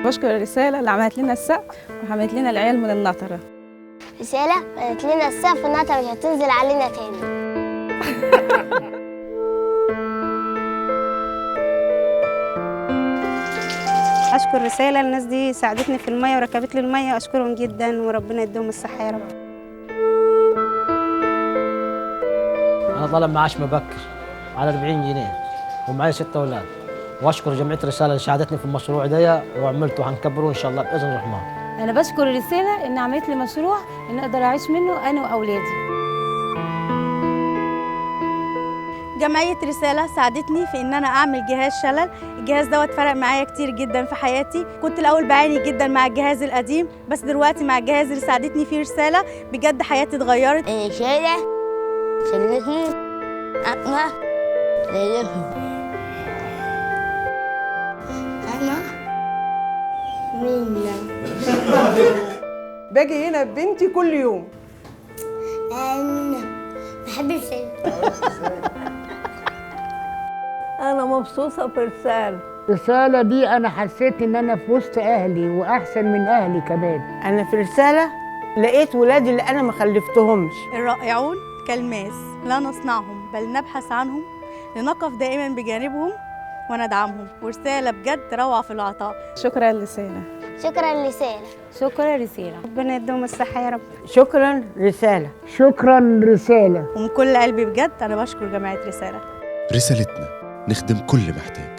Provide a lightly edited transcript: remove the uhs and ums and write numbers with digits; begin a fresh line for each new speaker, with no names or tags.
بشكر الرسالة اللي عملت لنا السقف وعملت لنا العيال من النطرة.
رسالة عملت لنا السقف، النطرة مش هتنزل علينا تاني.
أشكر رسالة، الناس دي ساعدتني في المية وركبت لي المية، أشكرهم جدا وربنا يديهم الصحة يا رب.
أنا طالع معاش مبكر على 40 جنيه ومعي 6 أولاد، وأشكر جمعية رسالة اللي ساعدتني في المشروع ده وعملته وهنكبره إن شاء الله بإذن الرحمن.
أنا بشكر الرسالة إن عملت لي مشروع إن أقدر أعيش منه أنا وأولادي.
جمعية رسالة ساعدتني في إن أنا أعمل جهاز شلل، الجهاز دوت فرق معايا كتير جدا في حياتي، كنت الأول بعاني جدا مع الجهاز القديم، بس دلوقتي مع الجهاز اللي ساعدتني فيه رسالة بجد حياتي اتغيرت.
رسالة خلتني أطلع زيهم. أنا مينا.
باجي هنا ببنتي كل يوم.
أنا بحب رسالة.
أنا مبسوطة في رسالة.
الرسالة دي أنا حسيت إن أنا في وسط أهلي وأحسن من أهلي كمان.
أنا في رسالة لقيت ولادي اللي أنا ما خلفتهمش.
الرائعون كالماس لا نصنعهم بل نبحث عنهم لنقف دائما بجانبهم وندعمهم، ورسالة بجد روعة في العطاء.
شكرا رسالة.
شكرا رسالة.
شكرا رسالة.
ربنا يديهم الصحة يا رب.
شكرا رسالة.
شكرا رسالة.
ومن كل قلبي بجد أنا بشكر جمعية رسالة.
رسالتنا نخدم كل محتاج.